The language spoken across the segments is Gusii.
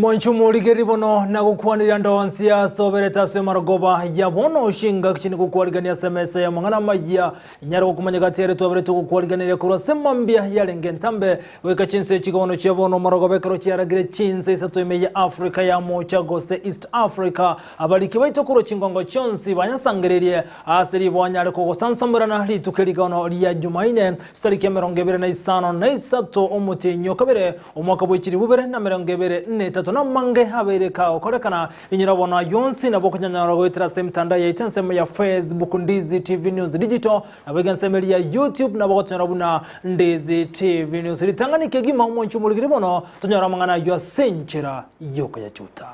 Mwanche omorigereria bono na gokwanera ande onsi ase oberete ase amarogoba ya bono chingaki chinde gokwarigania ase emesa y'amang'ana amayia Inyare gokomanya gati ere twaberete gokwariganeria korwa ase mambia yarenge entambe goika chinse echi bono chia bono omorogoba ekero chiaragire chinse isato ime ya Africa ya mocha gose East Africa. Abariki baito korwa chingongo chionsi banyasangererie ase riboa nyare kogosansamorana rituko erigano ria Jumaine chitariki 25 omotienyi o kabere omwaka bwe chilifu bibere na 23 namange abeire kagokorekana Inyora bono ayio onsi nabo okonyanyora goetera ase emetandao yaito ensemo ya Facebook Ndizi TV News Digital nabo iga ensemo eria ya YouTube nabo ogotonyora buna Ndizi TV News. Ritang'ani kegima omonche omorigiri bono tonyore amang'ana ayio ase enchera yokoyachuta.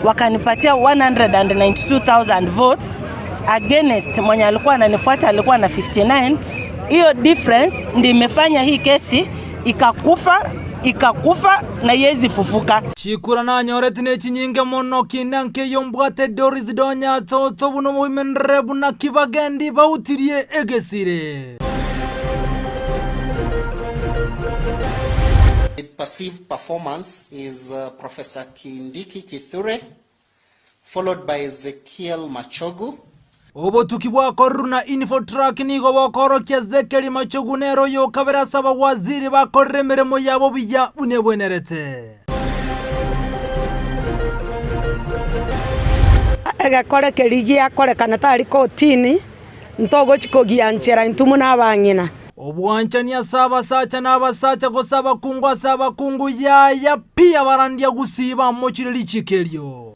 Wakanipatia 192,000 votes against mwenye alikuwa ananifuata alikuwa na 59. Hiyo difference ndio imefanya hii kesi ikakufa ikakufa na haiwezi fufuka. Chikura nanyoreti nechinyinge mono, kina nkeiyo mbwate Doris Donya toto buna omoimenre buna kibagendi bautirie egesire. With perceived performance is Professor Kindiki Kithure, followed by Ezekiel Machogu. Obotuki bwakorirwe na Infotrak nigo bokoorokia Zekeri Machogu nere oyokabere ase abawaziri bakorire emeremo yabo buya buna ebwenerete. Egekore keria giakorekana tari kotini, ntogochi kogianchera intwe buna abang'ina. Obwanchani ase abasacha na abasacha gose abakungu ase abakungu, yaya pi abarandia gusii bamochire richiiko erio.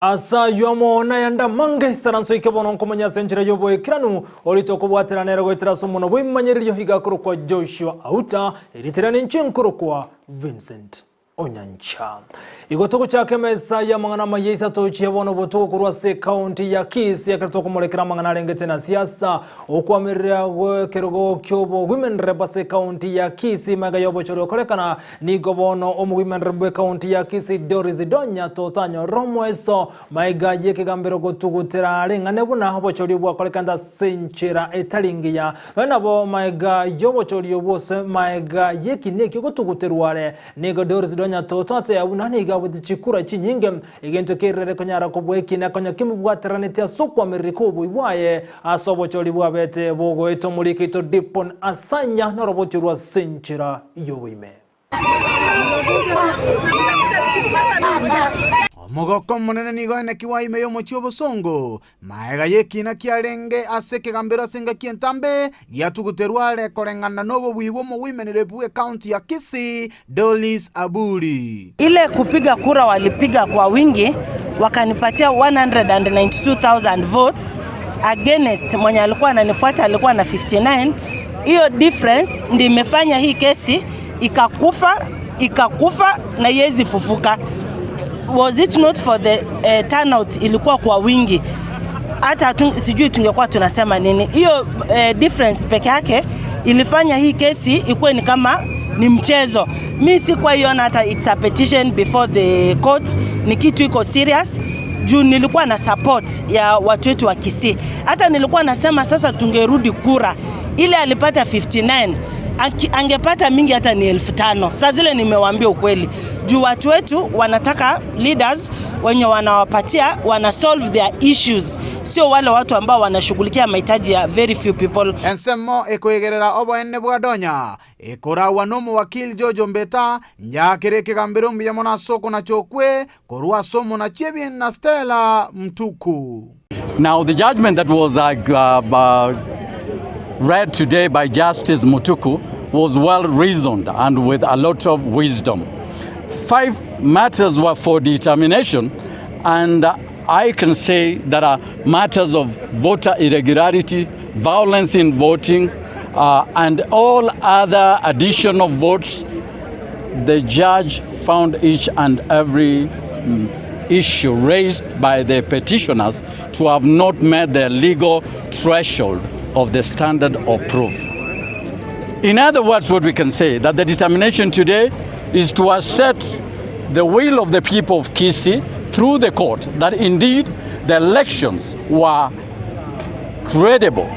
Ase ayio amo nayande amange, isaranso ike bono nkomanya ase enchera y'oboikeranu, orite okobwaterana ere goetera ase omonwa bw'ebimanyererio iga akorokwa Joshua Auta, erieta riane inche nkorokwa Vincent. Onyancha. Igo togochaka emesa y'amang'ana amaya isato chia bono botuko korwa ase ekaunti ya Kisii ekero tokomorekera amang'ana arengete na siasa okwamerera gw'ekerogo ki'obo women rep ase ekaunti ya Kisii magega y'obochori okorekana nigo bono omo women rep bw'ekaunti ya Kisii Doris Donya totanyorera omoeso magega y'ekegambero gotugutera areng'ane buna obochori obwakorekanete ase enchera etari engiya nonya nabo magega y'obochori obwo ase magega y'ekina ekio gotuguterwa are Nigo Doris Donya Toto ateba buna nigo abwate chikura chinyinge, egento kerere konyara kobua ekina konya kimobwateranetie ase okwamerereka oboi bwaye ase obochori bwabete bogoeta omoriko oito Dipon Asanya norobotio rwa ase enchera y'oboime. Omogoko omonene nigo oenekigwa ime y'omochie obosongo, Magega y'ekiina kiarenge ase ekegambero ase engaki entambe, giatuguterwa are koreng'ana nobobui bw'omogoimenere bw'ecounty ya Kisii, Doris Aburi. Ile kupiga kura walipiga kwa wingi wakanipatia 192,000 votes against mwenye alikuwa ananifuata alikuwa na 59. Hiyo difference ndio imefanya hii kesi ikakufa ikakufa na iwezi fufuka. Was it not for the uh, turnout ilikuwa kwa wingi hata tu, sijui tungekuwa tunasema nini. Hiyo uh, difference peke yake ilifanya hii kesi ikuwe ni kama ni mchezo. Mi sikuwaiona hata it's a petition before the court, ni kitu iko serious juu nilikuwa na support ya watu wetu wa Kisii. Hata nilikuwa nasema sasa tungerudi kura ile alipata 59 Aki, angepata mingi hata ni 5,000. Saa zile nimewaambia ukweli juu watu wetu wanataka leaders wenye wanawapatia wana solve their issues, sio wale watu ambao wanashughulikia mahitaji ya very few people. Ensemo ekoigerera oboene bwa Donya ekoragwa nomowakili George Ombeta, njakere ekegambero mbuya mono ase okonacha okwe korwa ase omonachi ebiina Stella Mtuku. Now the judgment that was uh, uh, read today by Justice Mutuku was well reasoned and with a lot of wisdom. Five matters were for determination and I can say that are matters of voter irregularity, violence in voting, uh, and all other additional votes. The judge found each and every mm, issue raised by the petitioners to have not met the legal threshold of the standard of proof. In other words, what we can say that the determination today is to assert the will of the people of Kisii through the court that indeed The elections were credible.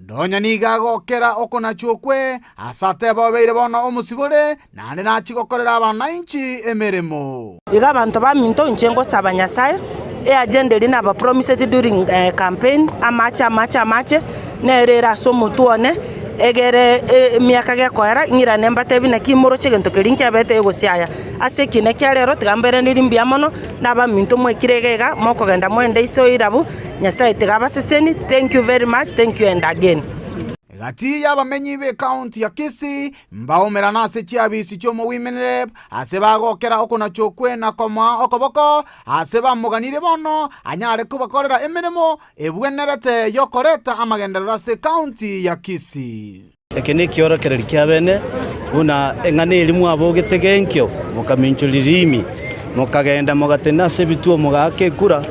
Nonya nigo agokera okonachwa okwe, ase ateba obeire bono omosibore, naende nachie gokorera abananchi emeremo. Iga abanto baminto inche ngosaba Nyasae, eagenda eria nabapromiseti during campaign, amache amache amache, nere ere ase omotwe one, egere emiaka gekoera ng'irane mbatebi naki moroche egento keria nkiabete gose aya. Ase ekina kia rero tiga mbairanerie mbuya mono, na abaminto mwaikire iga iga, mokogenda mwende iso irabu, Nyasae tiga abaseseni, thank you very much, thank you and again. Gati y'abamenyi b'ekaunti ya Kisii mbaumerane ase chiabisi chi'omowimenrep ase bagokera okonacha okwe na komoa okoboko ase bamoganirie bono anyare kobakorera emeremo ebwenerete y'okoreta amagenderero ase ekaunti ya Kisii. Eke nekiorokererio kiabene, buna eng'ana eria mwabogete genkio, mokaminchwa ririmi, mokagenda mogatenena ase ebituo mogaaka ekura,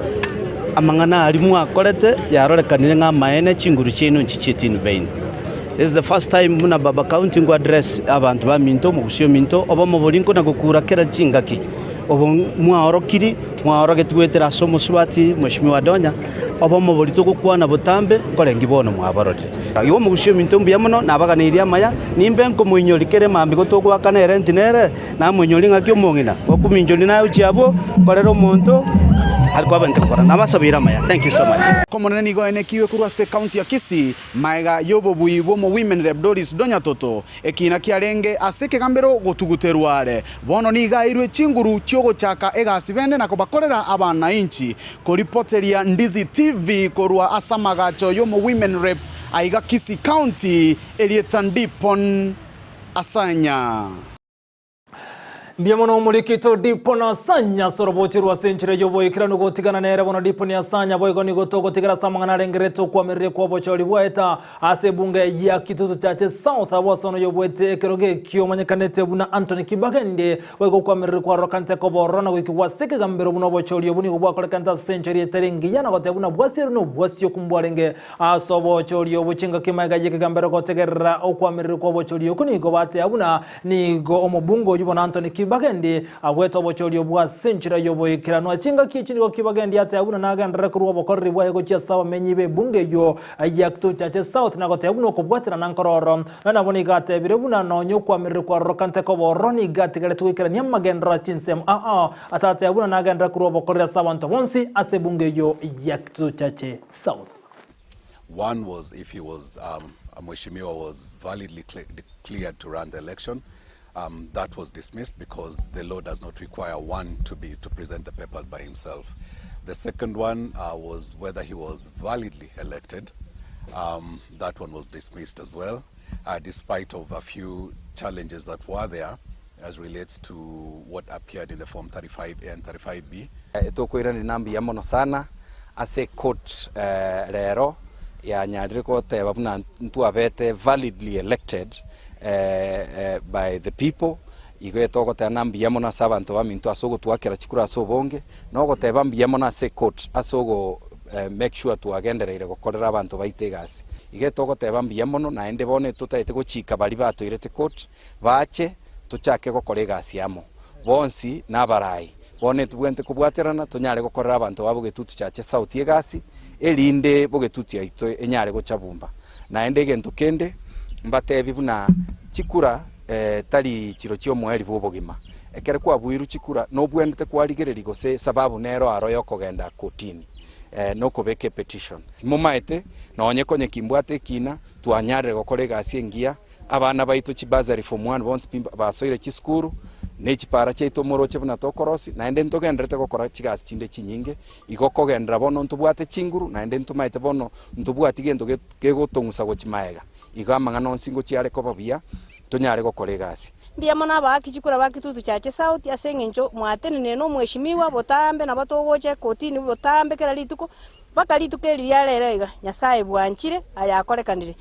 amang'ana aria mwakorete yarorekanire ng'a amaene chinguru chiaino nchichieti in vain. This is the first time buna baba county nko address abanto baminto omogusii ominto obomo boria nkona gokura kera chingaki obo mwaorokiri mwaorogetie goetera ase omosubati mweshimiwa Donya obomo boria togokwana botambe nkorengi bono mwabororire. Igo omogusii ominto mbuya mono nabaganeirie amaya nimbe nkomoinyori kere mambia gotogoakana erenti nere Namoinyori ng'aki omong'ina gokuminchoria naye ochie abwo korera omonto are kwabente gokora. Nabasabeire amaya. Thank you so much. Omonene nigo aenekiwe korwa ase ekaunti ya Kisii magega y'obobui bw'omowomen rep Doris Donyatoto, ekiina kiarenge ase ekegambero gotuguterwa are. Bono nigo aeirwe chinguru chi'ogochaka egasi bende na kobakorera abanainchi. Koripoteria Ndizi TV korwa ase amagacho y'omowomen rep aiga Kisii County, erieta Ndipon Asanya. Mbuya mono omorikito Dipon Asanya ase orobochi rwa ase enchera y'oboikeranu gotigana nere bono Dipon Asanya boigo nigo togotigara ase amang'ana arengerete okwamerire kw'obochori bwaeta ase ebunge ya Kitutu Chache South abwo ase ono yobwete ekerogo ekio omanyekanete buna Anthony Kibagendi boigo okwamerire kwarokanete kobororo na goikigwa ase ekegambero buna obochori obwo nigo bwakorekanete ase enchera etari engiya na goteba buna bwasierwe na obwasioku mbwarenge Ase obochori obwo chingaki magega y'ekegambero gotegerera okwamererwa kw'obochori okwo nigo batea buna nigo omobunge oyio bono Anthony Kibagendi agwete obochori obwo ase enchera y'oboikeranu. Ase chingaki echi nigo Kibagendi atea buna nagenderere korwa obokoreri bwaye gochia ase abamenyi b'ebunge eyio ya Kituchache South na goteba buna okobwaterana nkororo. Nonya nabo nigo atebire buna nonya okwamererwa kwarorokante koba ororo nigo atigarete goikerania amagenderero ase chinsemo ao ase ateba buna nagenderere korwa obokoreri ase abanto bonsi ase ebunge eyio ya Kituchache South. One was if he was, um, Mheshimiwa was validly cleared to run the election. Um, that was dismissed because the law does not require one to be to present the papers by himself. The second one uh, was whether he was validly elected. Um, that one was dismissed as well, uh, despite of a few challenges that were there as relates to what appeared in the form 35A and 35B. Tokoiraneria na mbuya mono sana ase ecourt rero yanyarire goteba buna ntwabete validly elected by the people, igo togoteba na mbuya mono ase abanto baminto ase ogotwakera chikura ase obonge, na ogoteba mbuya mono ase ecourt ase ogo make sure twagendereire gokorera abanto baito egasi. Igo togoteba mbuya mono naende bono totagete gochika baria batoirete court bache tochake gokora egasi amo, bonsi nabarai. Bono etobwenerete kobwaterana tonyare gokorera abanto ba Bogetutu Chache South egasi, erinde Bogetutu yaito enyare gochabumba. Naende egento kende, mbatebi buna chikura tari chiro chi'omoerio bw'obogima. Ekero kwabuirwe chikura, nobwenerete kwarigereria gose esababu nero aro yokogenda kotini, nokobeka epetition. Timomaete, nonye konye kimbwate ekina, twanyarire gokora egasi engiya. Abana baito chibursary form one bonsi pi basoire chisukuru, ne chipara chiaito moroche buna tokorosia, naende ntogendererete gokora chigasi chinde chinyinge, igo kogenderera bono ntobwate chinguru naende ntomaete bono ntobwati gento gegotong'usa gochia maega. Igo amang'ana onsi ngochia are koba buya, tonyare gokora egasi. Mbuya mono abaaki chikura ba Kitutu Chache South ase eng'encho mwatenenire na omweshimiwa botambe nabo togocha ekotini botambe kera rituko, Mpaka rituko eri ria rero iga, Nyasae bwanchire aya akorekanire.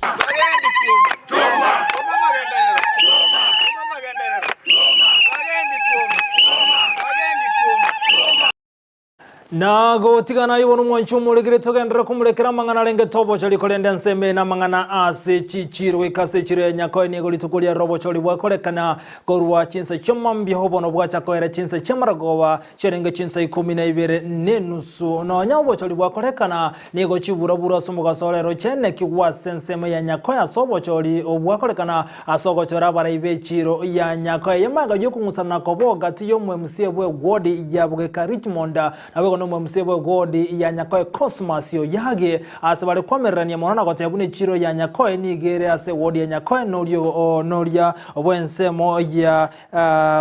Na gotigana aye bono omwanchi omorekere togenderere komorekera amang'ana arenge tobochori korende ensemo eye namang'ana ase chichiiro goika ase echiro ya Nyakoe nigo rituko riarire obochori bwakorekana korwa chinsa chi'omambia obono bwacha koera chinsa chi'amaragoba chiarenge chinsa ikomi na ibere nenusu nonya obochori bwakorekana nigo chiburaburu ase omogaso orero chiaenekigwa ase ensemo ya Nyakoe ase obochori obwakorekana Ase ogochora abarai b'echiiro ya Nyakoe y'amaga y'okong'usana na koboa gati y'omwemusie bw'egwodi ya Bogeka Richmond, naboigo nomwemusie bw'egwodi ya Nyakoe Cosmas Oyagi, ase bare koamererania mono na goteba buna echiiro ya Nyakoe nigo ere ase egwodi ya Nyakoe norio noria bw'ensemo ya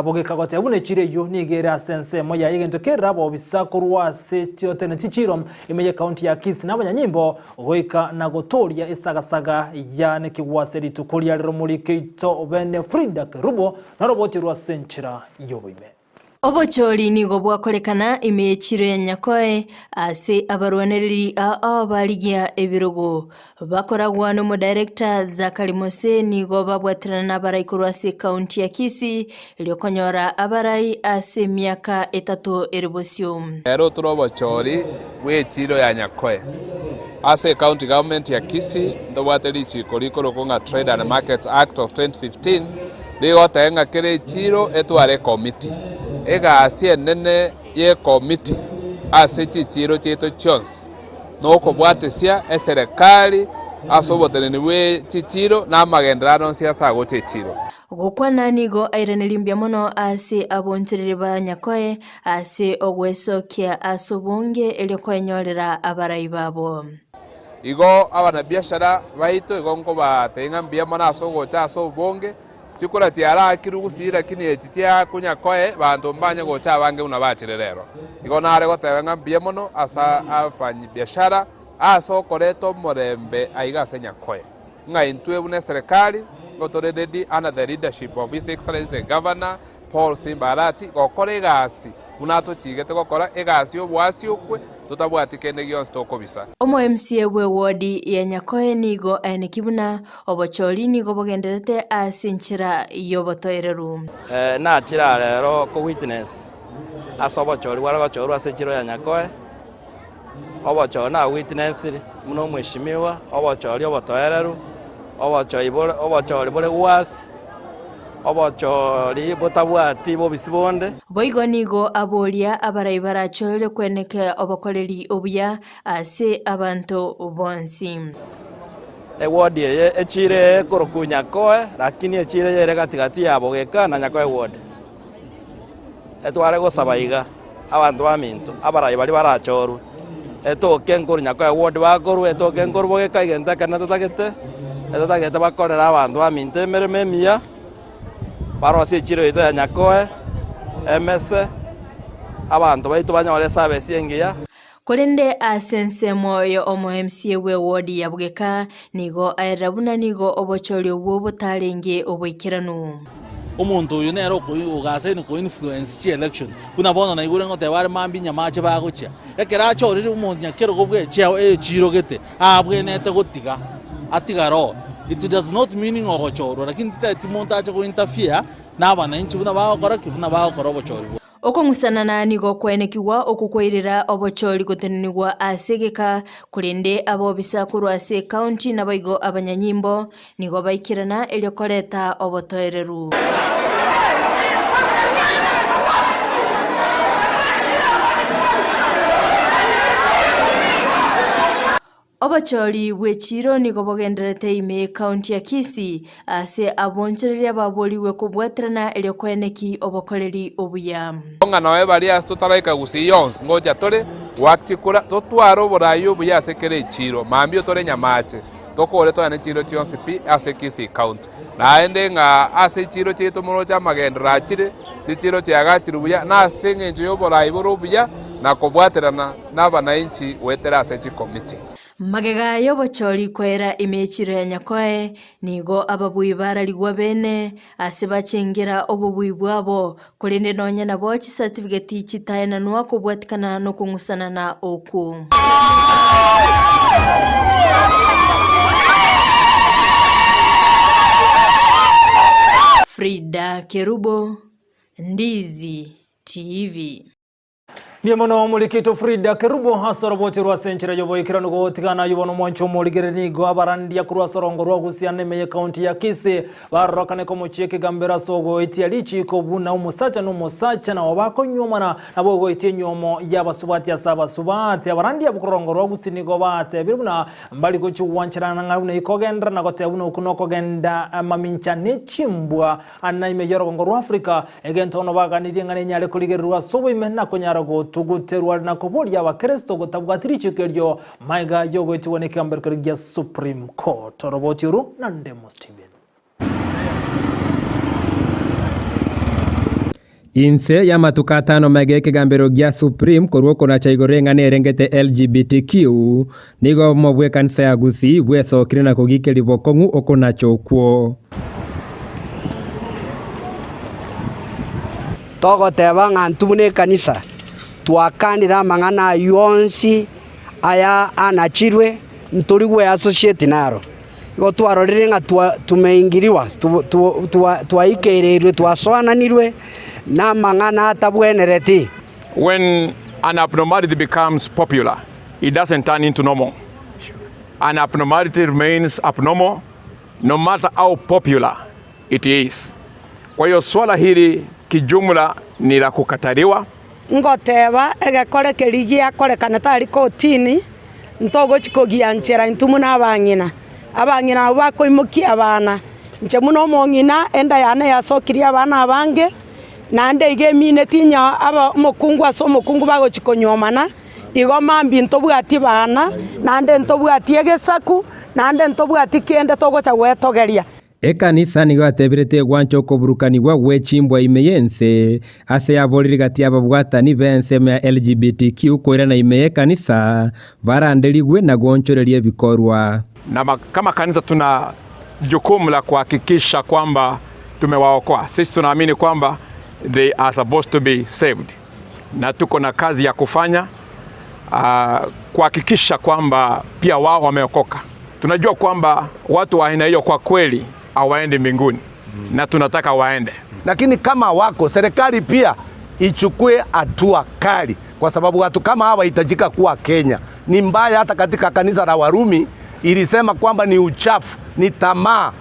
Bogeka goteba buna echiiro eyio nigo ere ase ensemo yaye egento kerire abobisa korwa ase chiotene chi'chiiro ime y'ekaunti ya Kisii na abanyanyimbo Goika na gotooria esagasaga yane kegwa ase rituko ria rero morikeito bene Frida Kerubo naroboti rwa ase enchera y'oboime. Obochori nigo bwakorekana ime y'echiro ya Nyakoe ase abarwanereri ao barigia ebirogo. Bakoragwa n'omodirector Zachary Mose nigo babwaterana n'abarai korwa ase ekaunti ya Kisii erio konyora abarai ase emiaka etato ere bosio. Ere otore obochori bw'echiiro ya Nyakoe. Ase ecounty government ya Kisii ntobwate richiiko rikorokwa ng'a Trade and Markets Act of 2015 rigoteba ng'a kera echiiro etware ekomiti. Egasi enene y'ekomiti ase chichiiro chiaito chionsi nokobwatesia eserekari ase oboteneni bwe chichiiro na amagenderano onsi ase agocha echiiro. Gokwana nigo airaneri mbuya mono ase abonchoreri ba Nyakoe ase ogwesokia ase obonge erio koenyorera abarai babo. Igo abanabiashara baito igo nkobatebia ng'a mbuya mono ase ogocha ase obonge, chikura chiarakirwe gusii lakini echi chia Nyakoe banto mbanye gocha abange buna bachire rero. Igo nare goteba ng'a mbuya mono ase abafanyibiashara ase okoreta omorembe aiga ase Nyakoe. Ng'a intwe buna eserekari nigo tore ready under the leadership of His Excellency the Governor Paul Simba Arati gokora egasi buna atochigete gokora egasi y'oboasi okwe totabwati kende gionsi tokobisa. Omo MCA bwe ward ya Nyakoe nigo aeneki buna obochori nigo bogendererete ase enchera y'obotoereru. Nachire aa rero ko witness ase obochori bware gochorwa ase echiro ya Nyakoe. Obochori nawitnessire buna omweshimiwa, obochori obotoereru, obochoi bore obochori bore gwasi, obochori botabwati bobisi bonde. Boigo nigo aboria abarai barachoire kweneka obokoreri obuya ase abanto bonsi. Eward eye echire ekorokwa Nyakoe lakini echire eye ere gati gati ya Bogeka na Nyakoe ward. Etware gosaba iga, abanto baminto, abarai baria barachorwe, etoke nkorwa Nyakoe ward bakorwa, etoke nkorwa Bogeka egento ekenene totagete, etotagete bakorere abanto baminto emeremo emiya, barosie echiro yaito ya Nyakoe, emese, abanto baito banyore eservice engiya. Korende ase ensemo ya omo-MCA bw'ewodi ya Bugeka nigo aerera buna nigo obochori obwo botarenge oboikeranu. Omonto oyo nere ogasaine ko influence chi election buna bono naigure ngoteba are mambia Nyamache bagochia. Ekero achorire omonyakerogo bwe echeo echirogete abwenete gotiga atigare oo. It does not mean ng'a ogochorwa lakini titaeti monto ache go interfere na abananchi buna bagokora ki? Buna bagokora obochori bwabo. Okong'usanana nigo kwaenekigwa okwo kwairera obochori gotenenigwa ase egeka, korende abobisa korwa ase ekaunti naboigo abanyanyimbo nigo baikerana erio koreta obotoereru. Obochori bw'echiiro nigo bogendererete ime y'Ekaunti ya Kisii ase abonchoreria baborigwe kobwaterana erio koeneki obokoreri obuya. Ng'a noe baria ase totaraika gusii yonsi ngocha tore goaka chikura, totware oborai obuya ase kera echiiro, mambia otore nyamache, tokore toyane chiiro chionsi pi ase Kisii County. Naende ng'a ase echiiro chiaito moroche amagenderero achire, chichiiro chiagachirwe buya, na ase engencho y'oborai bore obuya na kobwaterana nabanainchi goetera ase chikomiti. Magega y'obochori koera ime y'echiro ya Nyakoe, nigo ababui bararigwa bene ase bachengera obobui bwabo, korende nonya nabo chisatifigeti chitaenanwa kobwatikana nokong'usanana okwo. Frida Kerubo, Ndizi TV. Mbuya mono omorikito Frida Kerubo ase orobochi rwa ase enchera y'oboikeranu gotigana ayio bono omwancho omorigereri nigo abarandia korwa ase orongo rwa Gusii ime ye county ya Kisii barorokane komochia ekegambero ase ogoetia richiiko buna omosacha na omosacha nabo bakonyuomana nabo ogoetia enyuomo y'abasubati ase abasubati. Abarandia abwo korwa orongo rwa Gusii nigo batebire buna mbari gochia gwancherana ng'a buna ikogenderera na goteba buna okwo nokogenda mamincha ne chimbwa Ana ime y'orogongo rwa Afrika, egento bono baganirie ng'a nenyare korigererwa ase oboime na konyara gotuguterwa na koboria abakeresito gotabwati richiiko erio magega y'ogoetigwa n'ekegambero keria gia Supreme Court. Oroboti oru na Ndemo Stephen. Inse y'amatuko atano magega y'ekegambero gia Supreme korwa okonacha igoro y'eng'ana erengete LGBTQ, nigo obomo bw'ekanisa ya Gusii bwesokire na kogikeria bokong'u okonacha okwo. Togoteba ng'a intwe buna ekanisa twakanire amang'ana ayio onsi aya anachirwe, ntori gweassociate naro. Igo twarorire ng'a tumeingiriwa, twaikereirwe, twasoananirwe namang'ana atabwenereti. When an abnormality becomes popular, it doesn't turn into normal. An abnormality remains abnormal no matter how popular it is. Kwa hiyo swala hili kijumla ni la kukataliwa. Ngoteba, Egekore keria giakorekana tari kotini, ntogochia kogianchera intwe buna abang'ina. Abang'ina abwo bakoimokia abana. Inche buna omong'ina, enda yane yasokirie abana abange, naende iga emineti onye aba omokungu ase omokungu bagochia konyuomana, igo mambia ntobwati bana, naende ntobwati egesaku, naende ntobwati kende togocha gwetogeria. Ekanisa nigo yatebire tegwancha okoburukanigwa gwe chimbwa ime y'ense, ase yaborire gati y'ababwatani b'ensemo ya LGBTQ koirana ime y'ekanisa, baranderigwe na goonchoreria ebikorwa. Na kama kanisa tuna jukumu la kuhakikisha kwamba tumewaokoa. Sisi tunaamini kwamba they are supposed to be saved, na tuko na kazi ya kufanya kuhakikisha kwamba pia wao wameokoka. Tunajua kwamba watu wa aina hiyo kwa kweli hawaendi mbinguni na tunataka waende. Lakini kama wako, serikali pia ichukue hatua kali, kwa sababu watu kama hawa hitajika kuwa Kenya. Ni mbaya, hata katika kanisa la Warumi ilisema kwamba ni uchafu, ni tamaa,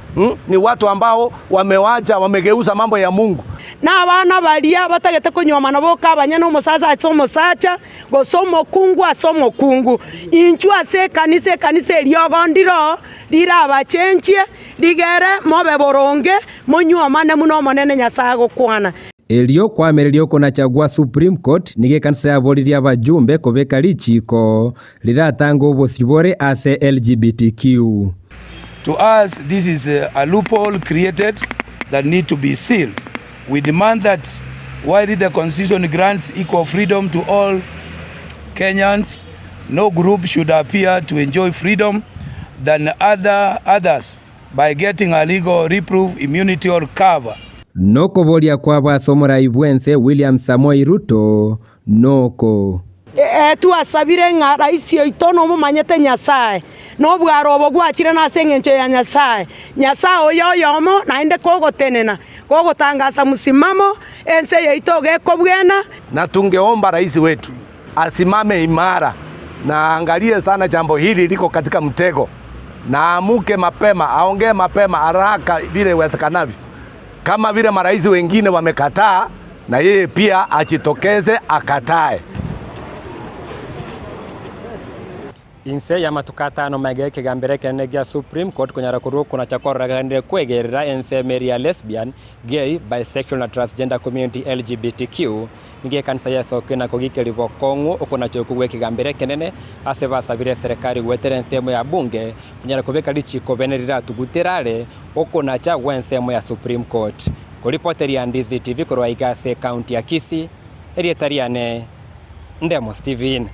Ni watu ambao wamewacha, wamegeuza mambo ya Mungu. Na abana baria batagete konyuomana boka abanyene, omosacha ase omosacha, gose omokungu ase omokungu. Inchuo ase ekanisa, ekanisa eriogo ndiro rirabachenchie, rigere mobe boronge, monyuomane buna Omonene Nyasae agokwana. Erio kwamereria okonacha gwa Supreme Court, nigo ekanisa yaboririe abajumbe kobeka richiiko riratange obosibore ase LGBTQ. To us this is a loophole created that need to be sealed. We demand that while the constitution grants equal freedom to all Kenyans, no group should appear to enjoy freedom than other others by getting a legal reproof, immunity or cover. Nokoboria kwabo ase omorai bw'ense William Samoei Ruto noko. Ee, twasabire ng'a rais oito nomomanyete Nyasae, na obwaro obo gwachire nase engencho ya Nyasae. Nyasae oyo oyomo, naende kogotenena, kogotangasa mosimamo, ense yaito iga ekobwena. Na tungeomba rais wetu asimame imara na aangalie sana jambo hili liko katika mtego, na aamuke mapema, aongee mapema haraka vile iwezekanavyo, kama vile marais wengine wamekataa, na yeye pia ajitokeze akatae. Inse y'amatuko atano magega y'ekegambero ekenene gia Supreme Court konyara korwa okonacha kororekanire kwegerera ensemo eria ya Lesbian, Gay, Bisexual na Transgender Community LGBTQ, nigo ekanisa yesokire na kogikeria bokong'u okonacha okwo gw'ekegambero ekenene ase basabire eserekari goetera ensemo ya bunge konyara kobeka richiko bene riratugutere are okonacha gw'ensemo ya Supreme Court. Koripoteria Ndizi TV korwa aiga ase ekaunti ya Kisii, erieta riane Ndemo Stephen.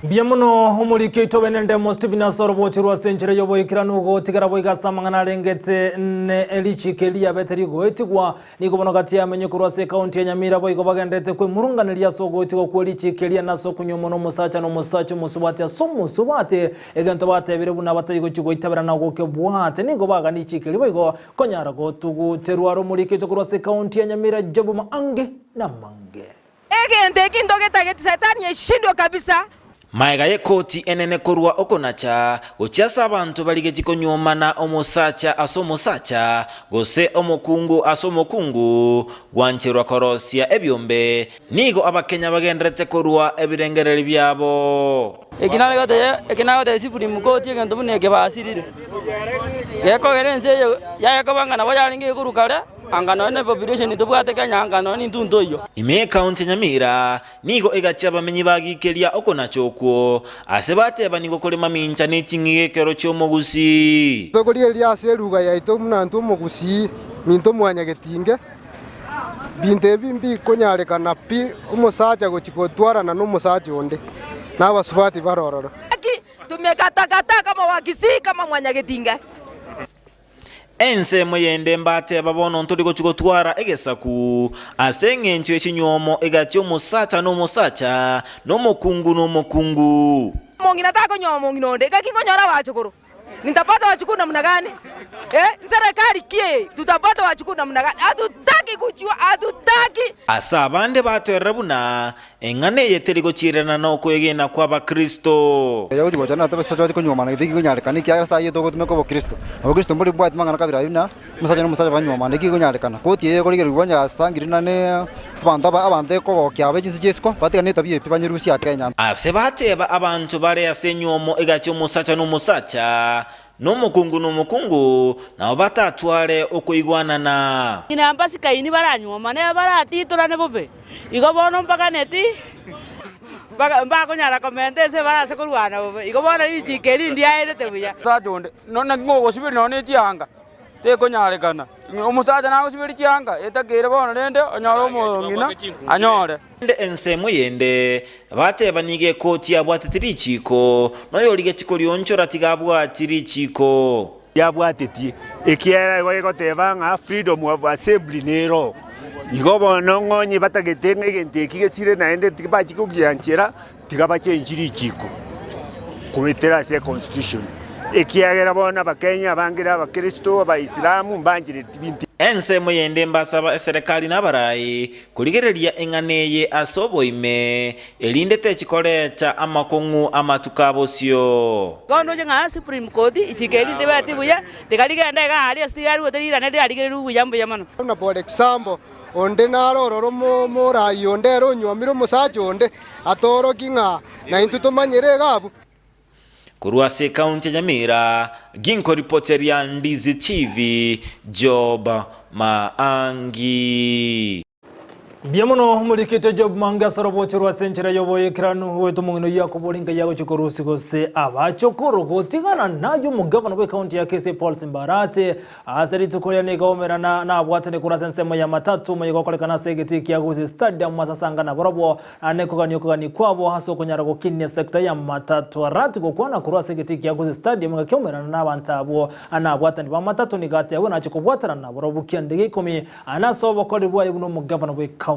Mbuya mono omoriki oito bene Ndemo Stephen ase orobochi rwa ase enchera y'oboikeranu gotigara boigo ase amang'ana arengete ne richiko eri riabete rigoetigwa. Nigo bono gati y'amenyo korwa ase ekaunti ya Nyamira boigo bagenderete kwemurunganeria ase ogoetigwa kwe richiko eria na ase okonyuomwa nomosacha na omosacha omosubati ase omosubati egento batebire buna batari gochia goitabera na gokebwate nigo bagania richiko eri boigo konyara gotuguterwa are omoriki oito korwa ase ekaunti ya Nyamira Job Maange namange. Egento eki ntogetageti Setani eshindwe kabisa. Magega y'ekoti enene korwa okonacha gochia ase abanto barigetie konyuomana omosacha ase omosacha, gose omokungu ase omokungu, gwancherwa korosia ebiombe, nigo Abakenya bagendererete korua ebirengererio biabo. Eki nagotebia Supreme Court egento buna eke basirire, gekogera ense eye yaye koba ng'a nabo yarenge korwa kare, anga nonye na population tobwate Kenya anga nonye intwe ntoiyo. Ime y'Ekaunti ya Nyamira nigo egachia abamenyi bagikeria okonacha okwo, ase batebanigwe korema mincha ne ching'igi ekero chi'omogusii. Tokorigereria ase eruga yaito buna intwe omogusii, minto mwanyagetinge, binto ebi mbikonyarekana pi omosacha gochia gotwarana nomosacha onde, na abasubati bare ororo. Naki tumekatakata kama Wakisii kama mwanyagetinge. Ensemo yende mbateba bono ntori gochia gotwara egesaku ase engencho ye chinywomo egati y'omosacha na omosacha, na omokungu na omokungu. Omong'ina takonyuoma omong'ina onde, gaki nkonyora abachukuru? Nitapata wachukuu namna gani? Eh, nserekari ki eye? Tutapata wachukuu namna gani? Hatutaki kujua, hatutaki. Ase abande batwerera buna Eng'ana eye teri gochiirana nokwegena kw'Abakristo. Abayahudi gocha na abasacha bache konyuomana gete tikikonyarekana, ekiagera ase ayio togotumeka obokristo. Obokristo mbori bwati mang'ana kabere ayio buna omosacha na omosacha banyuomana, ekikonyarekana. Koti eye ekorigererigwa onye asangire na ne abanto aba abanto ekogokia abe chinse chia isiko, batigane etabia eye pi banyerusie aa Kenya. Ase bateba abanto bare ase enyuomo egati omosacha na omosacha, na omokungu na omokungu, nabo batatware okoigwanana. Ng'ina mbasikaini baranyuomane, baratitorane bobe. Igo bono mbaganeti, mbakonyara komenta ense barase korwana bobe. Igo bono richiiko eri ndiaetete buya. Omosacha onde, naki ngogosiberia nonya ne chianga? Tekonyarekana. Omosacha nagosiberia chianga, etakeire bono rende onyore omong'ina anyore. Naende ensemo yende, bateba nigo ekoti abwateti richiiko, na oyorigetie korionchora tiga abwati richiiko. Yabwatetie, ekiagera igo egoteba ng'a freedom of assembly nero. Igo bono ng'onye batagete ng'a egento eki gesire naende tibachia kogianchera, tiga bachenchi richiko goetera ase econstitution. Ekiagera bono abakenya abange na abakristo, abaisilamu mbanchereti binto. Ensemo yende mbasaba eserekari na abarai korigereria eng'ana eye ase oboime, erinde techikoreta amakong'u amatuko a bosio. Igo ndoche ng'a Supreme Court ichiko eri ndibeti buya, tiga rigende iga aria ase riaruete rirane riarigererigwe buya mbuya mono. Buna for example, onde nare ororo omoraai onde ere onyuomire omosacha onde, atorokie ng'a naintwe tomanyere iga abwo. Korwa ase ekaunti ya Nyamira, ginkoripoteria Ndizi TV, Job Maangi. Mbuya mono omorikete Job Mange ase orobocho rwa ase enchera y'oboyekeranu goeta omong'ina oyio akobora enka yagochia korusia gose abachokoro gotigana naye omogavana bw'ekaunti ya Kisii Paul Simbarati Ase rituko riria nigo aumerana nabwatane korwa ase ensemo ya matatu, omoyega okorekana ase egetii kia Gusii Stadium ase asanga nabarobwo, naende nkogania okogania kwabo ase okonyara gokinia sector ya matatu. Arati gokwana korwa ase egetii kia Gusii Stadium ngaki aumerana nabanto abwo nabwatani ba matatu nigo atebwe nache kobwatana nabarobwo kianda gia ikomi ase obokori bwaye buna omogavana bw'ecounty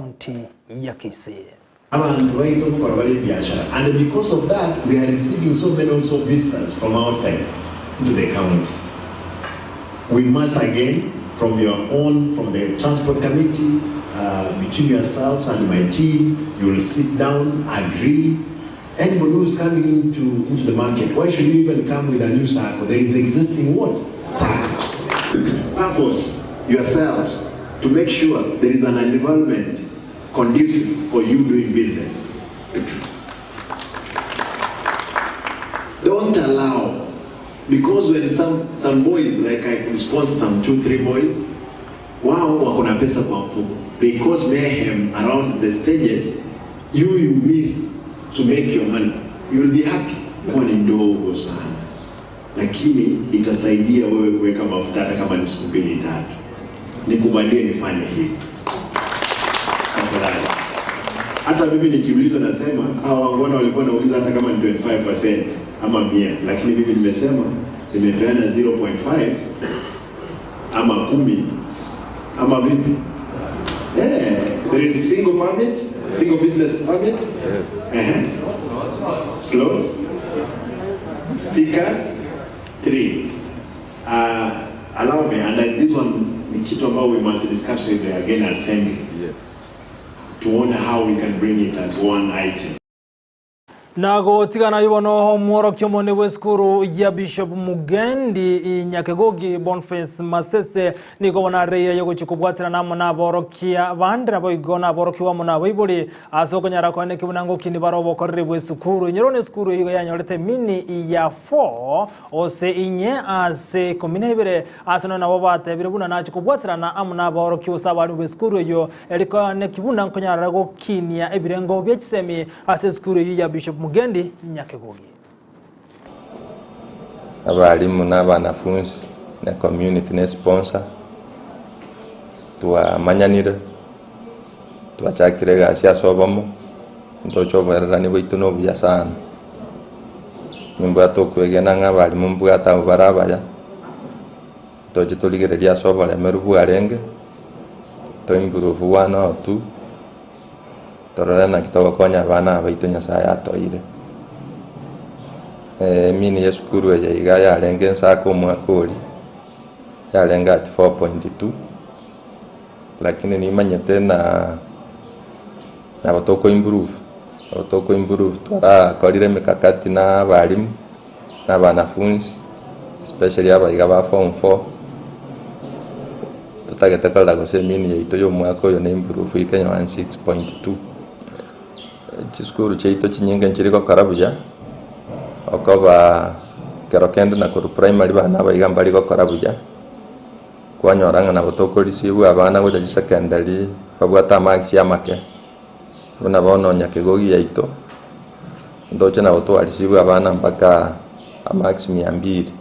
ya Kisii. Abanto baito nkokora bare ebiashara and because of that we are receiving so many also visitors from outside into the county. We must again from your own, from the transport committee, between yourselves and my team, you will sit down, agree. Anybody who is coming into, into the market, why should you even come with a new circle? There is existing what? Circles. Purpose yourselves to make sure there is an environment conducive for you doing business. Don't allow, because when some, some boys, like I could sponsor some two, three boys, wao wako na pesa kwa mfuko. They cause mayhem around the stages, you, you miss to make your money. You will be happy. Kwa ni ndogo sana, lakini itasaidia wewe kuweka mafuta hata kama ni siku mbili tatu. Nikubalie nifanye hivi tafadhali. Hata mimi nikiulizwa nasema hawa wangwana walikuwa nauliza hata kama ni 25% ama 100, lakini mimi nimesema nimepeana 0.5 ama 10 ama vipi? Yeah. There is single permit, single business permit. Yes. Slots, stickers, three. Allow me, and this one ni kitu ambao we must discuss with the again assembly. Yes. Tuone how we can bring it as one item. Na gotigana ayio bono omworokia omonene bw'esukuru ya Bishop Mugendi Nyakegogi Boniface Masese nigo bono areire aye gochia kobwaterana amo naborokia bande naboigo naborokigwa amo nabaibori ase okonyara koeneki buna ngokini bare obokoreri bw'esukuru. Inyora buna esukuru eyio iga yanyorete emini ya 4 ose inye ase ikomi na ibere ase nonya nabo batebire buna nachia kobwaterana amo nabaorokia gose abalimu b'esukuru eyio eri koeneki buna nkonyarare gokinia ebirengo bie chisemi Ase esukuru eyio ya Bishop Mugendi, Nyakegogi. Abalimu na abanafunsi na ecommunity na esponsor twamanyanire, twachakire egasi ase obomo, ntoche oboererani bwaito na obuya sana. Nimbwate okwegena ng'a abalimu mbwate abwo bare abaya, toche torigererie ase oboremeru bwarenge, to improve one or two. Torore naki togokonya abana aba baito Nyasae atoeire. Emini y'esukuru eye iga yarenge ensake omwaka oria, yarenge at 4.2, lakini nimanyete na nabo toko improve, nabo toko improve twarakorire emikakati na abalimu, na abanafunsi, especially abaiga ba form four, Totagete korora gose emini yaito y'omwaka oyo ne improve ike nonye 6.2. Chisukuru chiaito chinyinge nchiri gokora buya, okoba kero kende na korwa primary bana aba iga mbari gokora buya, kwanyora ng'a nabo toko receive abana gocha chisecondary babwate amarks amake, buna bono nyakegogi yaito, ndoche nabo twa receive abana mpaka amarks mia mbili.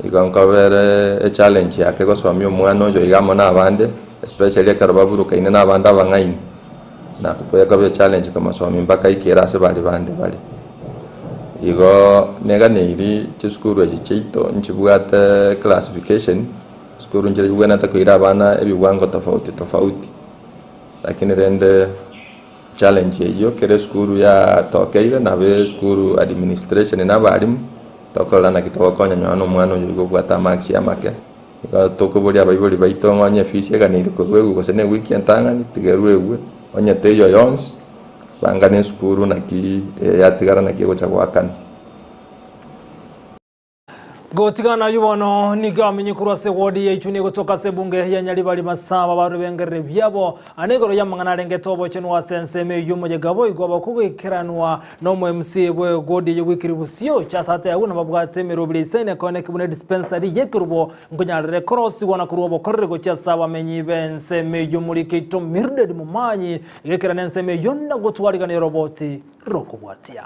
Igo nkobere echallenge yake gosomia omwana oyo iga amo na abande, especially ekero baburukaine na abande abang'aini, na ekoba echallenge komosomia mpaka aikere ase baria bande bare. Igo neganeiri chisukuru echi chiaito nchibwate classification, sukuru nchire chibwenerete koira abana ebiwango tofauti tofauti, lakini rende Challenge eyio kera esukuru yatokeire nabo esukuru administration na abalimu tokorora naki togokonya nonye na omwana oyo iga obwate amarks amake. Igo tokoboria abaibori baito ng'a onye efees eganeire korwa egwe gose na ewiki entang'ani tiga erwe egwe onye teiyo yonsi banga na esukuru naki yatigara naki egocha goakana. Gotigana ayio bono nigo amenye korwa ase ward ya Ichuni gotoka ase ebunge ya Nyaribari Masaba barwe bengerere biabo ane igoro y'amang'ana arengete obochenu ase ensemo eyio omoyega boigo abakogoikeranwa na omo MC bwe ward eyio bwikiri bosio chiasate agwo nababwate emerobiri eisaine koeneki buna edispensary y'ekerubo nkonyarere korosigwa na korwa obokoreri gochia ase abamenyi b'ensemo eyio Murikeito Mildred Momanyi gekerana ensemo eyio na gotwarigania oroboti rokobwatia.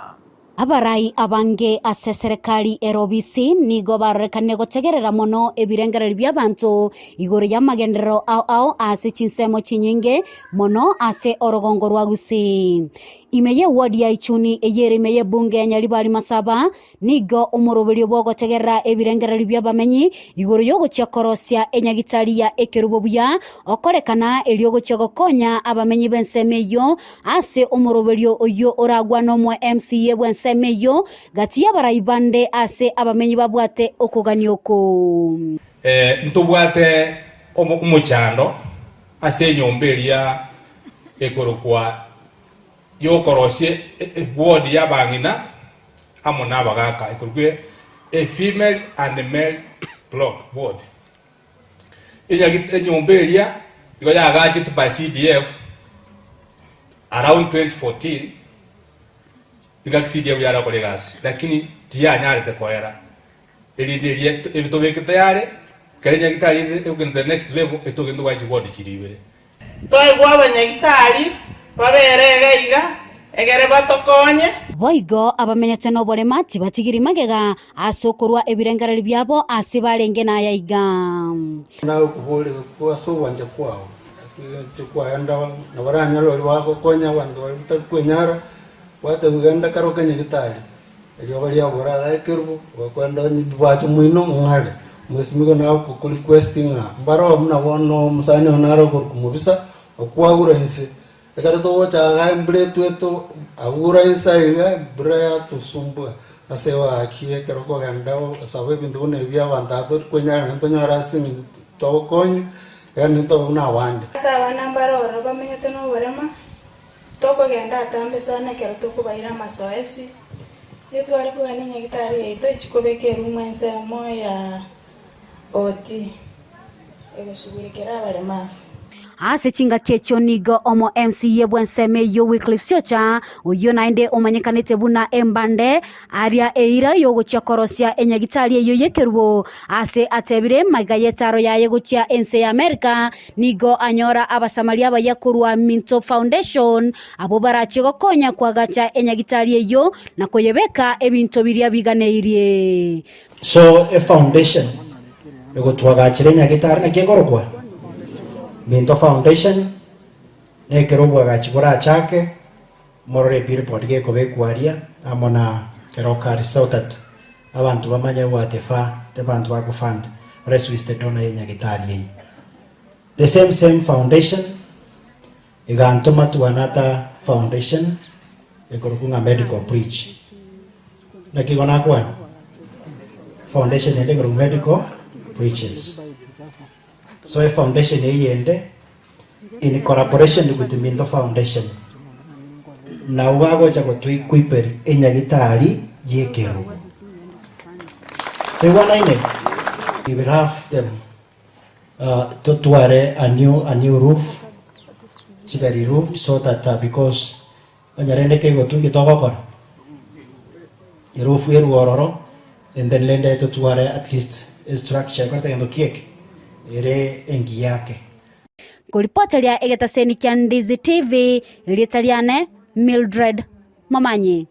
Abarai abange ase eserekari ere obisi nigo barorekanire gotegerera mono ebirengererio bi'abanto igoro y'amagenderero ao ao ase chinsemo chinyinge mono ase orogongo rwa Gusii. Ime y'eward ya Ichuni eyio ere ime y'ebunge ya Nyaribari Masaba nigo omoroberio bw'ogotegerera ebirengererio bi'abamenyi igoro y'ogochia korosia enyagitari ya ekerubo buya okorekana erio gochia gokonya abamenyi b'ensemo eyio Ase omoroberio oyio oragwane omoe MCA bw'ensemo eyio, gati y'abarai bande ase abamenyi babwate okogania oko. Ntobwate omochando ase enyomba eria ekorokwa y'okorosia eward y'abang'ina amo nabagaaka, ekorokwa a female and male block ward. Enyomba eria igo yaagachetwe by CDF around 2014, engaki CDF yare gokora egasi, lakini tiyanyarete koera, erinde eria ebi tobekete yare, ekero enyagitari egokenda the next level, etogende tobwate chiward chiria ibere. Toigwe abanyagitari babere iga iga, egere batokonye. Boigo abamenyete noborema tibatigiri magega ase okorua ebirengererio biabo ase barenge naya iga. Nagokoboria ase ogwancha kwao, ase engencho kwaenda nabo oranyore oria bagokonya abanto baria batari kwenyara, gwatebiwa genda karoke nyagetari, eriogo riabora iga ekerubo, ogakwenda onye bacha moino ng'are, mwesimigwa naye oko request ng'a mbaroo buna bono omosani one nare okorokwa mobisa, okwagura inse, ekero togocha iga embura etwete agure inse aiga embura yatosumbua, ase igo gaki ekero okogenda osaba ebinto buna ebi abanto aba tori kwenyara naende tonyore ase eng'encho togokonywa. Yaani ntobe buna abande. Ase abana mbare ororo bamenyete noborema, tokogenda atambe sana ekero tokobaira amasoesi, nigo tware kogenda enyagitari yaito echi kobeka erumu ensemo ya OT egoshughulikera abaremafu. Ase chingaki echio nigo omo MCA bw'ensemo eyio Wycliffe Siocha, oyio naende omanyekanete buna Embande, aria eira y'ogochia korosia enyagitari eyio y'ekerubo, ase atebire magega y'etaro yaye gochia ense ya Amerika, nigo anyora Abasamaria abayia korwa Minto Foundation, abwo barachie gokonya koagacha enyagitari eyio na koyebeka ebinto biria biganeirie. So efoundation egotwagachera enyagitari naki ekorokwa? Minto Foundation, na ekero obwagachi borachake, morore ebillboard gekobekwa aria amo na keroka aria so that abanto bamanye gwatefa abanto bagofund ore donor ya enyagitari eye. The same same foundation egantoma to another foundation ekorokwa ng'a Medical Bridge. Naki igo nakwana? Foundation ende ekorokwa Medical Bridges. So efoundation eye ende in collaboration with Minto Foundation nabwo bagocha gotoequiperi enyagitari y'ekerubo. Toigwanaine? We will have them uh, totware a new, a new roof chibe reroofed so that uh, because onye rende kegotungi togokora eroofu erwe ororo and then rende totware at least a structure ekorete gento kieke ere engiya ake. Nkoripoteria egetaseni kia Ndizi TV, erieta riane Mildred Momanyi.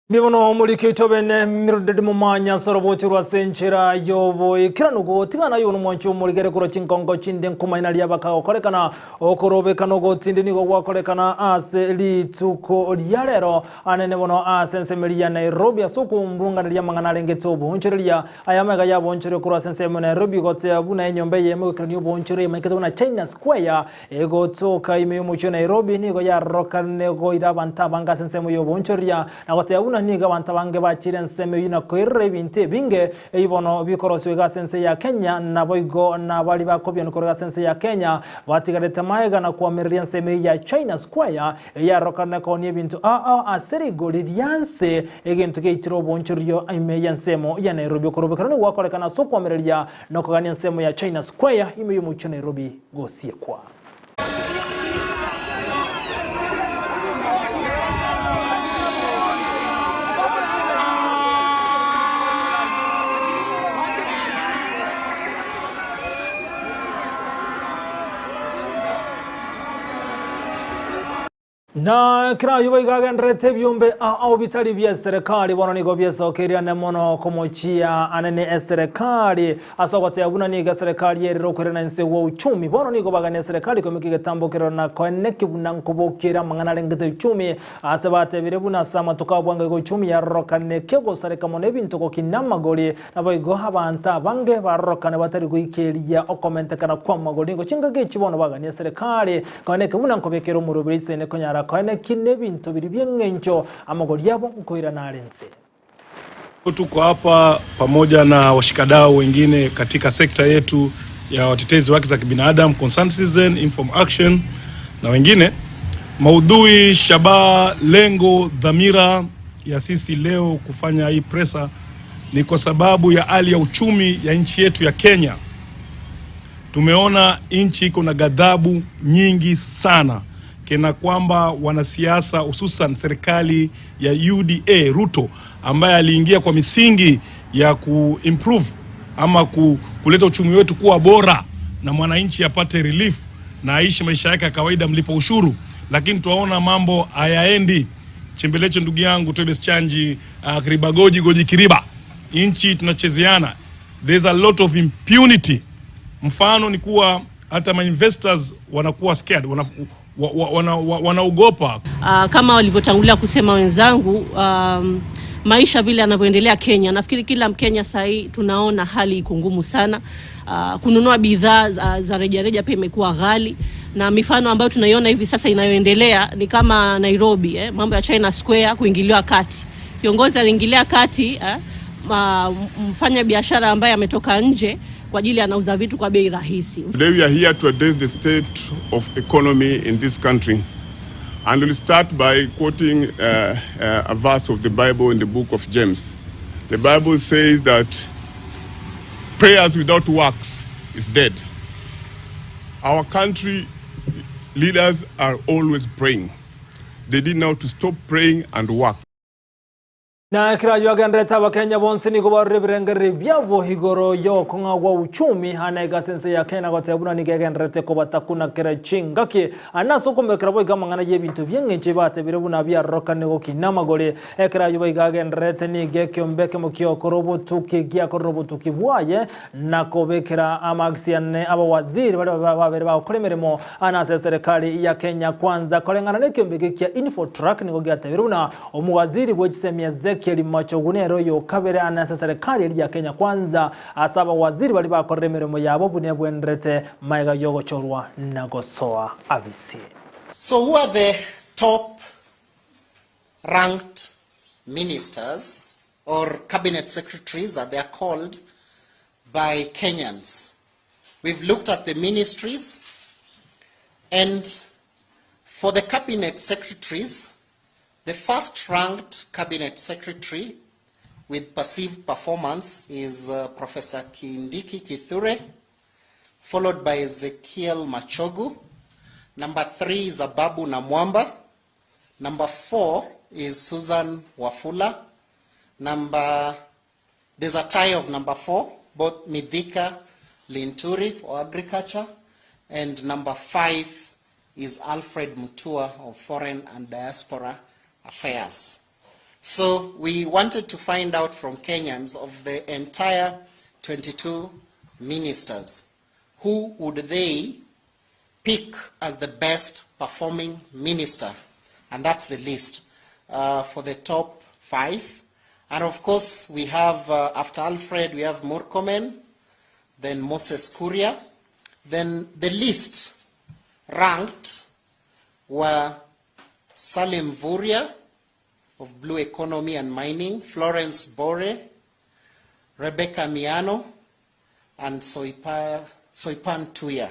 Mbuya mono omoriki oito bene Mildred Momanyi ase orobocho rwa ase enchera y'oboikeranu gotigana aye nomwanchi omorigere korwa chinkongo chinde nkomaina ria bakagokorekana okorobekana ogotindi nigo gwakorekana ase rituko ria rero anene mono ase ensemeri ya Nairobi ase okombunganeria amang'ana arengete oboonchoreria Aya amaiga y'aboonchoreria korwa ase ensemo ya Nairobi gotea buna enyomba eyemo egokerania oboonchoreria emaikete buna China Square egotoka ime y'omochie o Nairobi nigo yarorokane goira abanto abange ase ensemo y'oboonchoreria na gotea buna nigo abanto abange bachire ensemo eyio na koirera ebinto ebinge ebi bono bikorosiwa iga ase ense ya Kenya naboigo nabaria bakobianwa korwa iga ase ense ya Kenya batigarete maega na koamereria ensemo eyio ya China Square Eyarorokane koonia ebinto ao ase rigori ria nse, egento giaitire oboonchoreria ime y'ensemo ya Nairobi. Okorobekana nigo gwakorekana ase okoamereria na okogania ensemo ya China Square ime y'omochie o Nairobi gosiekwa. Na ekero ayio baiga agendererete ebiombe ao bitari bi'eserekari, bono nigo biesokeirie mono komochia anene eserekari ase ogoteba buna nigo eserekari erire okoirana inse gwa uchumi. Bono nigo bagania eserekari koimokia egetambo kerore na koeneki buna nkobokia ere amang'ana arengete uchumi ase batebire buna ase amatuko a bwango iga uchumi yarorokane kegosareka mono ebinto gokina amagori Naboigo abanto abange barorokane batari goikeria okomentekana kw'amagoro. Nigo chingaki echi bono bagania eserekari koeneke buna nkobekera omoroberi isene konyara koeneki nebinto biria bi'engencho amagori abo nkoirana are inse. Tuko hapa pamoja na washikadau wengine katika sekta yetu ya watetezi wa haki za kibinadamu, Concerned Citizen, Inform Action na wengine. Maudhui, shabaha, lengo, dhamira ya sisi leo kufanya hii presa ni kwa sababu ya hali ya uchumi ya nchi yetu ya Kenya. Tumeona nchi iko na ghadhabu nyingi sana, kena kwamba wanasiasa hususan serikali ya UDA Ruto ambaye aliingia kwa misingi ya kuimprove ama kuleta uchumi wetu kuwa bora na mwananchi apate relief na aishi maisha yake ya kawaida, mlipa ushuru, lakini tuwaona mambo hayaendi. Chembelecho ndugu yangu Tobias Chanji, kiriba goji goji kiriba, nchi tunachezeana, there's a lot of impunity. Mfano ni kuwa hata ma investors wanakuwa scared, wanaogopa. Kama walivyotangulia kusema wenzangu, maisha vile yanavyoendelea Kenya, nafikiri kila Mkenya sahii tunaona hali iko ngumu sana. Kununua bidhaa za rejareja pia imekuwa ghali, na mifano ambayo tunaiona hivi sasa inayoendelea ni kama Nairobi, mambo ya China Square kuingiliwa kati. Kiongozi aliingilia kati, mfanya biashara ambaye ametoka nje kwa ajili anauza vitu kwa bei rahisi. Today we are here to address the state of economy in this country. And we'll start by quoting a verse of the Bible in the book of James. The Bible says that prayers without works is dead. Our country leaders are always praying. They need now to stop praying and work. Na ekero ayio agenderete Abakenya bonsi nigo barure ebirengererio biabo igoro y'okong'a gwa uchumi ane ase ense ya Kenya na goteba buna nigo egendererete kobatakuna kera chingaki ane ase okomekera boigo amang'ana y'ebinto bi'engencho ebatebire buna biarorokane gokina amagori. Ekero ayio boigo agendererete nigo ekeombe ekemo kiokora obotuki giakorire obotuki bwaye na kobekera amagisi ane abawaziri baria babere bagokora emeremo ane ase eserekari ya Kenya Kwanza koreng'ana nekeombe eke kia Infotrak nigo giatebire buna Omowaziri bwe chisemi Ezekiel Machogu nere oyo okabere ane ase eserekari eria ya Kenya Kwanza ase abawaziri baria bakorire emeremo yabo buna ebwenerete magega yogochorwa na gosoa abisi. So who are the top ranked ministers or cabinet secretaries as they are called by Kenyans? We've looked at the ministries and for the cabinet secretaries, the first ranked cabinet secretary with perceived performance is Professor Kindiki Kithure, followed by Ezekiel Machogu. Number 3 is Ababu Namwamba. Number 4 is Susan Wafula. There's a tie of number 4, both Mithika Linturi for agriculture, and number 5 is Alfred Mutua of Foreign and Diaspora Affairs. So we wanted to find out from Kenyans of the entire 22 ministers, who would they pick as the best performing minister? And that's the list for the top 5. And of course, we have, after Alfred, we have Murkomen, then Moses Kuria. Then the list ranked were Salim Mvurya of Blue Economy and Mining, Florence Bore, Rebecca Miano, and Soipan Tuya.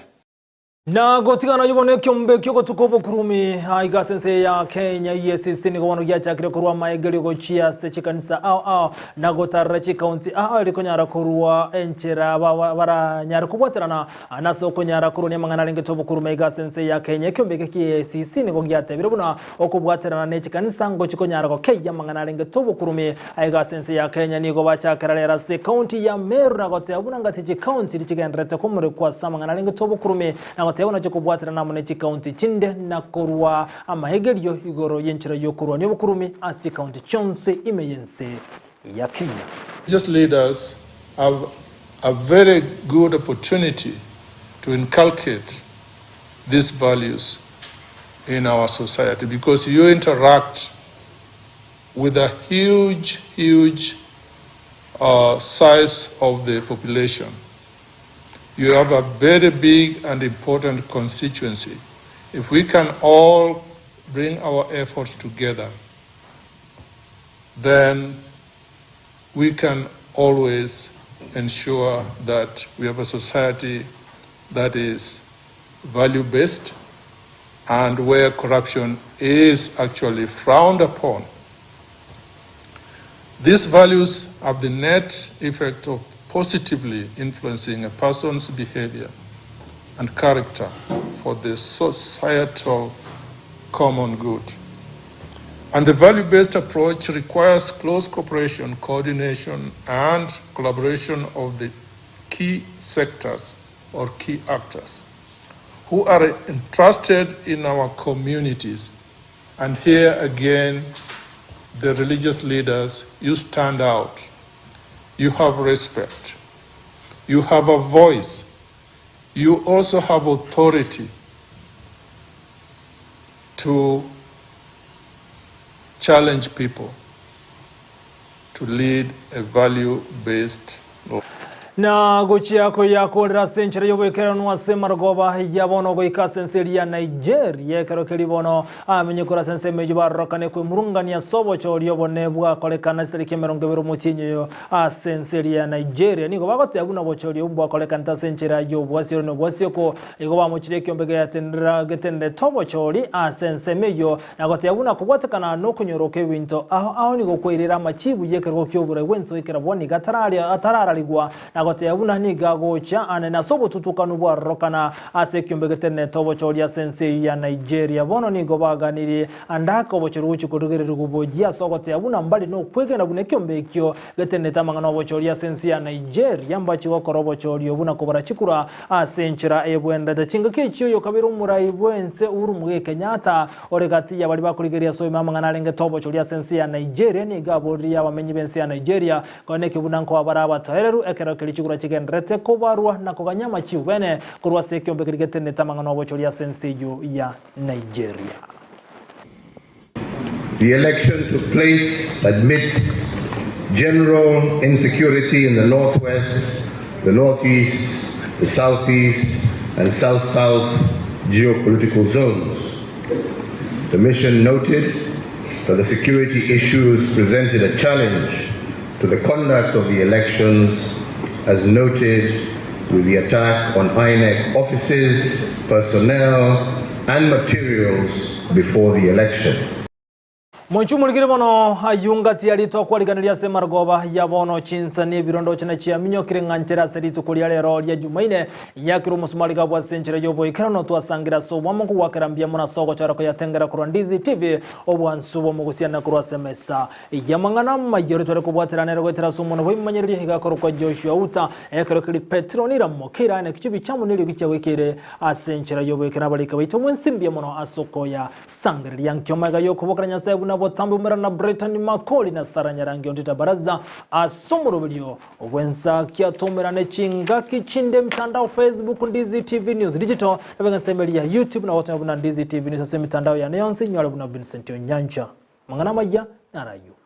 Na gotigana yobono ekiombe kiogotuka obokurumi aiga ase ense ya Kenya EACC nigo bono giachakire korwa amaegerio gochia ase chikanisa ao ao na gotarera chikaunti ao eri konyara korwa enchera baranyare kobwaterana nase okonyara korwa amang'ana arengete obokurumi aiga ase ense ya Kenya. Ekiombe eke kia EACC nigo giatebire buna okobwaterana na echikanisa ngochi konyara gokeyia amang'ana arengete obokurumi aiga ase ense ya Kenya. Nigo bachakera rero ase ekaunti ya Meru na goteba buna ngati chikaunti richigenderete komorekwa ase amang'ana arengete obokurumi na goteba buna chikobwaterana amo ne chikaunti chinde na korwa amaegerio igoro y'enchera y'okorwania obokurumi ase chikaunti chionsi ime y'ense ya Kenya. Religious leaders have a very good opportunity to inculcate these values in our society because you interact with a huge, huge size of the population. You have a very big and important constituency. If we can all bring our efforts together, then we can always ensure that we have a society that is value-based and where corruption is actually frowned upon. These values have the net effect of positively influencing a person's behavior and character for the societal common good. And the value-based approach requires close cooperation, coordination, and collaboration of the key sectors or key actors who are entrusted in our communities. And here again, the religious leaders, you stand out. You have respect. You have a voice. You also have authority to challenge people to lead a value-based life. Na gochia koyakorera ase enchera y'oboikeranu ase marogoba ya bono goika ase ense eria ya Nigeria, ekero keria bono amenye korwa ase ensemo eyio barorokane kwemurungania ase obochori obone bwakorekana chitariki 20 omotienyi oyo ase ense eria ya Nigeria. Nigo bagoteba buna obochori obwo mbwakorekanete ase enchera y'obwasiore na obwasioko, igo bamochire ekiombe geatenera getenenete obochori ase ensemo eyio na goteba buna kobwatekana nokonyoroka ebinto ao ao nigo kwairire amachibu y'ekerogo ki'oborai bw'ense goikera bono nigo atarararigwa na goteba buna nigo agocha anene ase obotutukanu bwarorokana ase ekiombe getenenete obochori ase ense eyio ya Nigeria. Bono nigo baganirie andake obochori gochia korigererigwa boyia ase ogoteba buna mbare nokwegena buna ekiombe ekio getenenete amang'ana obochori ase ense ya Nigeria mbachie gokora obochori obwo na kobara chikura Ase enchera ebwenerete chingaki echio oyokabeire omorai bw'ense Uhuru Muigai Kenyatta, ore gati ya baria bakorigereria ase oime amang'ana arengete obochori ase ense ya Nigeria, nigo aboririe abamenyi b'ense ya Nigeria konya neki buna nkoba bare abatoereru ekero keria chikura chigendererete kobarwa na koganya amachiu bene korwa ase ekiombe keria getenenete amang'ana obochori ase ense eyio ya Nigeria. The election took place amidst general insecurity in the northwest, the northeast, the southeast, and south-south geopolitical zones. The mission noted that the security issues presented a challenge to the conduct of the elections, as noted with the attack on INEC offices, personnel, and materials before the election. Moinche omorikire bono ayio ngati ya rituko rigana ase marogoba ya bono chinsa na ebirondoche na chiaminyokire ng'a nchere ase rituko ria rero ria Jumaine yakire omosumari gabwo ase enchera y'oboikeranu twasangire ase obwamo nkogwakera mbuya mono ase ogochora koyatengera korwa Ndizi TV obwansu bw'omogosiana korwa ase emesa Y'amang'ana amayia ore tware kobwaterana ere goetera ase omonwa bw'ebimanyererio igakorokwa Joshua Uta, ekero keria Petero niramo keirane chibi chiamo neriogi chiagoikeire ase enchera y'oboekena abarika baito mwensi mbuya mono ase okoya sangereria nkio magega y'okobokera Nyasae buna botambe umerana na Brighton Makori na Sarah Nyarangi Ontita Baraza ase omoroberio bw'ensakia toumerane chingaki chinde emitandao Facebook Ndizi TV News Digital na YouTube na gotonya buna Ndizi TV News ase emitandao yane yonsi nyore buna Vincent Onyancha. Amang'ana amaya narayio.